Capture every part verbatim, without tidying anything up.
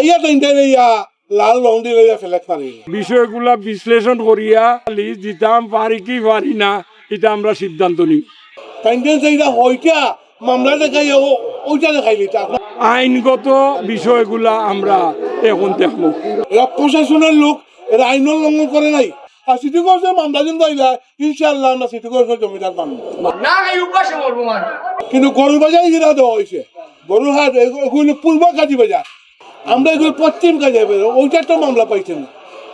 ইয়া তাইন তাইন ইয়া লাল রং দিলে ইয়া ফেলেক মারি। বিষয়গুলা বিশ্লেষণ করিয়া লিজ দিতাম পারি কি পারি না, ইটা আমরা সিদ্ধান্ত নিই। তাইন তাইন সেইটা হইটা মামলা দেখাইয়া ও-, ওইটা দেখাইলি তা আপনার আইনগত বিষয়গুলা আমরা এখন দেখমু। এরা প্রশাসনের লোক, এরা আইনর লঙ্ঘন করে নাই। আর সিটি কর্পোরেশন মামলা দিন পাইলা, ইনশাআল্লাহ আমরা সিটি কর্পোরেশন জমিদার পাবো। না, এই উপাসে মরবো মানে। কিন্তু গরুর বাজার ইরা দেওয়া হয়েছে, গরুর হাট, এগু-, এগুলো পূর্ব কাজী বাজার। আমরা এগুলো পশ্চিম কাজী বাজার, ওইটা তো মামলা পাইছে না।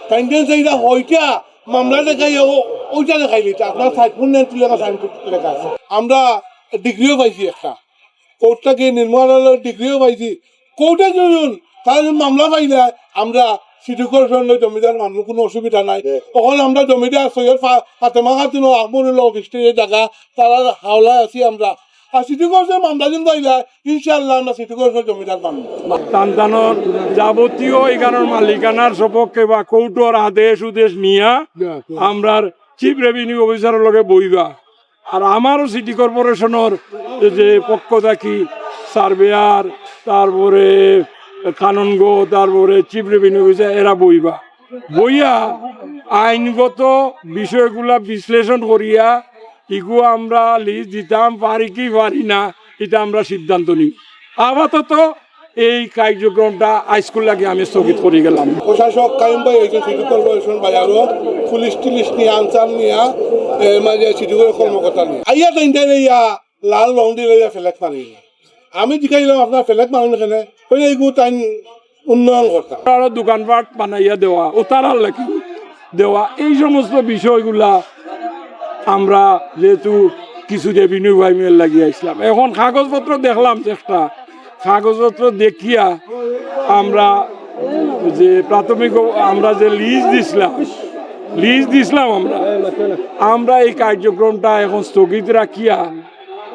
তাইন তাইন সেইটা হইটা মামলা দেখাই, ও-, ওইটা দেখাইলি তো, আপনার সাইড ফুট নেন তুলে সাইন ফুট লেখা আছে। আমরা ডিগ্রিও পাইছি একটা, কোর্ট থেকে নির্মল ডিগ্রিও পাইছি। কোর্টে যদি তারা যদি মামলা পাইলে আমরা সিটি কর্পোরেশন জমিদার মানুষ কোনো অসুবিধা নাই। তখন আমরা জমিদার সৈয়দ ফা-, ফাতেমা খাতুন ও আকবরুল্লাহ অফিস থেকে জায়গা তারা হাওলায় আছি আমরা। আর সিটি কর্পোরেশন মামলা দিন পাইলে ইনশাআল্লাহ আমরা সিটি কর্পোরেশন জমিদার মানুষ। তান তানর যাবতীয় এখানোর মালিকানার সপক্ষে বা কোর্টর আদেশ উদ্দেশ নিয়া আমরার চিফ রেভিনিউ অফিসারর লগে বইবা। আর আমারও সিটি কর্পোরেশনর যে পক্ষ থাকি সার্ভেয়ার, তারপরে কানুনগো, তারপরে চিফ রেভিনিউ অফিসার, এরা বইবা। বইয়া আইনগত বিষয়গুলা বিশ্লেষণ করিয়া ইগু আমরা লিজ দিতাম পারি কি পারি না, এটা আমরা সিদ্ধান্ত নিই। আপাতত এই কার্যক্রমটা আইজকুর লাগি আমি স্থগিত করি গেলাম। প্রশাসক কাইম ভাই একজন সিটি কর্পোরেশন বাজারও পুলিশ টুলিশ নিয়ে আনসার নিয়ে, এর মাঝে সিটি কর্পোরেশন কর্মকর্তা নিয়ে আইয়া তাইন তাইন ইয়া লাল রং দিলে ইয়া ফেলেক মারি। আমি জিজ্ঞাসা করলাম, "আপনার ফেলেক মারেন কেনে?" কইলে, "এইগু তাইন উন্নয়ন করতাম।" আরো দোকানপাট বানাইয়া দেওয়া, ও তারার লাগি দেওয়া, এই সমস্ত বিষয়গুলা আমরা যেহেতু কিছু রেভিনিউ ভাইমের লাগিয়ে আসলাম। এখন কাগজপত্র দেখলাম যে একটা কাগজপত্র দেখিয়া আমরা যে প্রাথমিক আমরা যে লিজ দিছিলাম, লিজ দিছিলাম আমরা, আমরা এই কার্যক্রমটা এখন স্থগিত রাখিয়া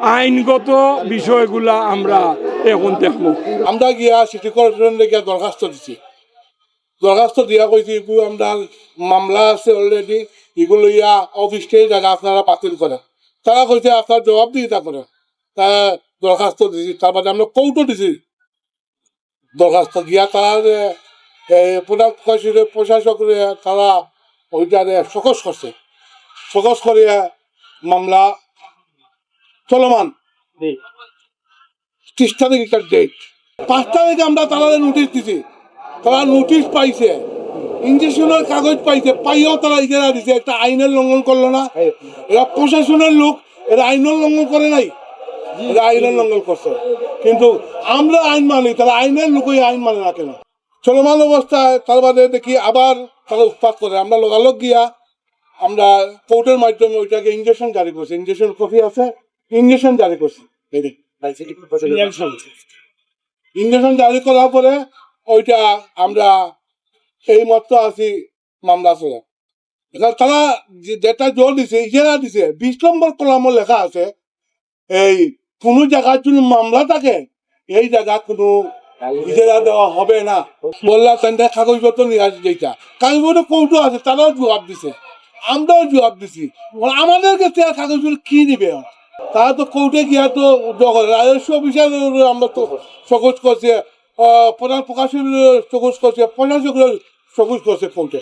আইনগত বিষয়গুলা আমরা এখন দেখমু। আমরা গিয়া সিটি কর্পোরেশন গিয়া দরখাস্ত দিছি, দরখাস্ত দিয়া কইছি, "ইগু আমরা মামলা আছে অলরেডি, ইগু লইয়া অফিস থেকে জায়গা আপনারা বাতিল করেন।" তারা কইছে, "আপনার জবাব দিয়ে তা করেন।" তারা দরখাস্ত দিছি, তার বাদে আমরা কোর্টও দিছি দরখাস্ত দিয়া। তারা যে, এ, প্রধান প্রশাসক, প্রশাসক তারা ওইটারে সকস করছে, সকস করিয়া মামলা চলমান। জি। তিরিশ তারিখ একটা ডেট, পাঁচ তারিখে আমরা তারারে নোটিশ দিছি, তারা নোটিশ পাইছে, ইঞ্জেকশনের কাগজ পাইছে, পাইয়াও তারা ইজারা দিছে, একটা আইনের লঙ্ঘন করলো না? এরা প্রশাসনের লোক, এরা আইনের লঙ্ঘন করে নাই, এরা আইনের লঙ্ঘন করছে। কিন্তু আমরা আইন মানি, তারা আইনের লোকই আইন মানে না কেন? চলমান অবস্থায় তার বাদে দেখি আবার তারা উৎপাত করে। আমরা লগালগ গিয়া আমরা কোর্টের মাধ্যমে ওইটাকে ইঞ্জেকশন জারি করছি, ইঞ্জেকশন কপি আছে, ইঞ্জেকশন জারি করছি। এই যে, ইঞ্জেকশন জারি করার পরে ওইটা আমরা এই মাত্র আছি মামলা চলে। এখন তারা যে, যেটা জোর দিছে, ইজারা দিছে, বিশ নম্বর কলামও লেখা আছে, এই কোনো জায়গায় যদি মামলা থাকে, এই জায়গা কোনো ইজারা দেওয়া হবে না। বললা, "তাই কাগজপত্র নিয়ে আসি।" যেটা কাগজপত্র কোর্টও আছে, তারাও জবাব দিছে, আমরাও জবাব দিছি। আর আমাদের কাছে আর কাগজপত্র কি নিবে? তারা তো কোর্টে গিয়া তো দখল, রাজস্ব অফিসার আমরা তো সকোচ করছে, আহ, প্রধান প্রকাশক সকোচ করছে, প্রশাসক সকোচ করছে কোর্টে।